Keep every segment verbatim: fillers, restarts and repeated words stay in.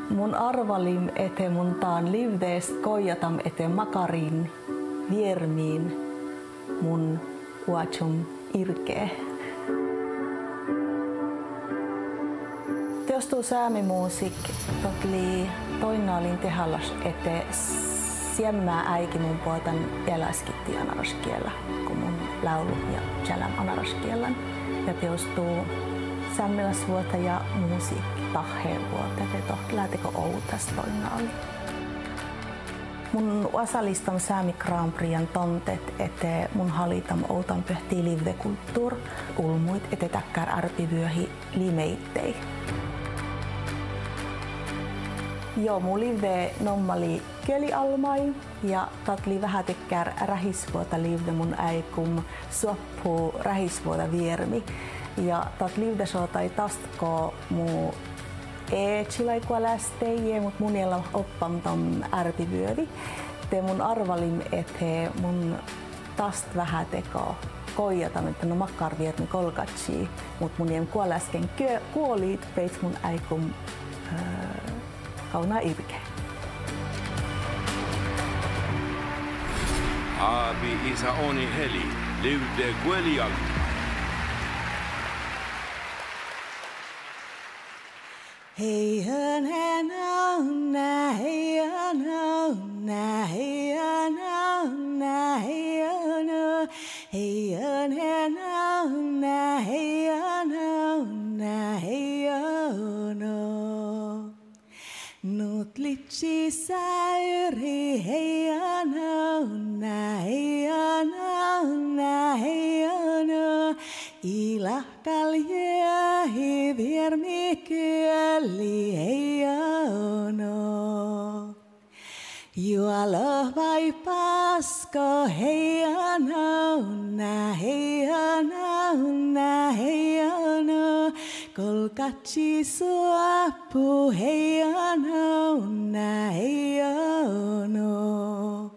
Mun arvalim ete mun taan livdest kojatam ete makarin viermin mun uačum irke. Teostu saami muusik totli toinnalin tehalas ete siemmä äiki mun puoltan eläskitti anaraskeella, kun mun laulu ja čälem anaraskeellan. Ja teostu sammelasvuota ja muusik tahhe vuota, te toht lähteko outas toinnalin. Mun uasalistam Saami Grand Prixan tontet ete mun halitam outan pöhtii livdekulttuur ulmuit ete takkár árpivuohi limeittei. Jo, mu livde nommali kölialmai ja dat lei vähä takkár ráhisvuota livde mun áigum suoppu ráhisvuođa viermi. Ja dat livde šotai tastko mu e čilai kuolásteje, mut mun ella oppam dan árpivuođi. Te mun arvalim ete mun tast vähä teko kojatam ete no makkár viermi kolgaččii, mut mun jem kuolásken kuolit peits mun áigum kaunaa irke. Abi isa oni heli livde kuelialmai. Hei anena una, hei anena una, hei ana, hei anena una, hei ana una, hei ana. Nut litsi sairi, hei ana una, hei ana una, hei ana. Ilah kaljehi viermi kuoli, hei ana. Juola vai pasko, hei ana una, hei ana una, hei ana. Kolgaččii suoppu, hei ana una, hei ana.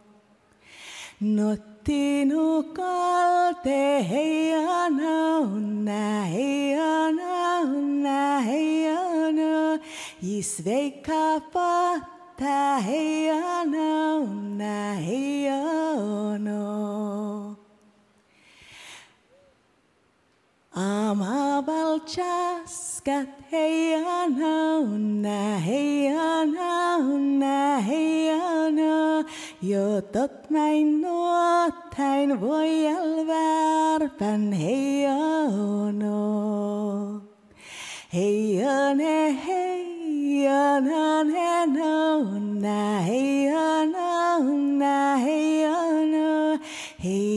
Notti nu kolte, hei ana una, hei ana una, hei ana. Jis veikka patta, hei ana una, hei ana. Ama val časkat, hei ana una, hei ana una, hei ana. Jo dat main nuotain vuojal várpan, hei ana. Hei ana, hei ana, hei ana una, hei ana una, hei ana. Hei